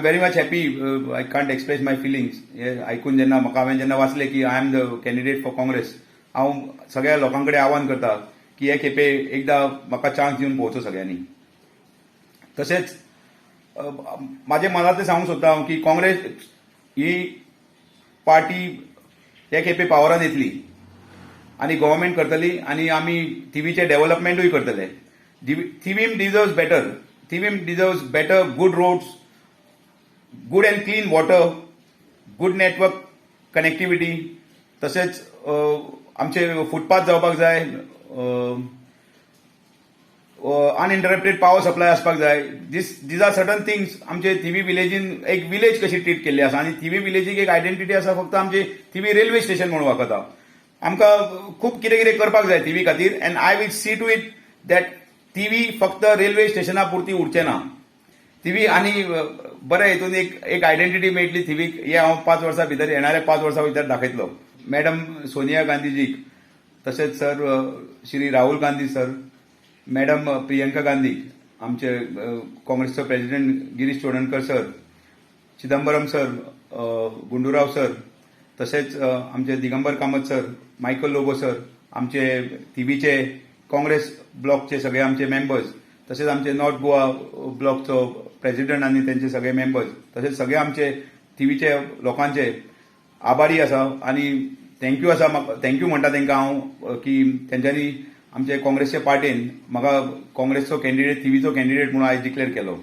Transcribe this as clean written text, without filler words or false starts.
Am very much happy. I can't express my feelings. हे आयकून जेन्ना म्हाका, हांवें जेन्ना वाचलें की I am the candidate for Congress, हांव सगळ्या लोकां कडेन आव्हान करता की हे खेपे एकदां म्हाका चान्स दिवन पळोवचो सगळ्यांनी. तशेंच म्हाजे मनांतलें सांगूंक सोदता हांव की काँग्रेस ही पार्टी हे खेपे पावरान येतली आनी गव्हर्मेंट करतली आनी आमी थिवीचें डेव्हलपमेंटूय करतले. Thivim deserves better. Thivim deserves better, good roads, good and clean water, good network connectivity. तशेंच आमचे फुटपाथ जावपाक जाय, अनइंटरप्टेड पावर सप्लाय आसपाक जाय. These are certain things. आमचे थिवी विलेजीन एक विलेज कशी ट्रीट केल्ली आसा आनी थिवी विलेजीक एक आयडेंटिटी आसा, फक्त आमचे थिवी रेल्वे स्टेशन म्हणून वळखता. आमकां खूब कितें कितें करपाक जाय थिवी खातीर and I will see to it that Thivim फक्त रेल्वे स्टेशना पुरती उरचें ना. थिवी आनी बरें हितून एक एक आयडेंटिटी मेळटली थिवीक, हे हांव 5 वर्सां भितर, येणाऱ्या 5 वर्सां भितर दाखयतलो. मॅडम सोनिया गांधीजीक, तशेंच sir Shri Rahul Gandhi sir, madam Priyanka Gandhi, आमचे काँग्रेसचो president Girish Chodankar sir, Chidambaram sir, Gundurao sir, तशेंच आमचे Digambar Kamat sir, Michael Lobo sir, आमचे थिवीचे काँग्रेस ब्लॉकचे सगळे आमचे मेंबर्स, तशेंच आमचे नॉर्थ गोवा ब्लॉकचो प्रेसिडेंट आनी तेंचे सगळे मेंबर्स, तशेंच सगळे आमचे थिवीचे लोकांचे आभारी आसा आनी thank you आसा. म्हाका thank you म्हणटा तांकां हांव की तेंच्यांनी आमचे काँग्रेसचे पार्टीन म्हाका काँग्रेसचो कॅन्डिडेट, थिवीचो कॅन्डिडेट म्हणून आयज डिक्लेअर केलो.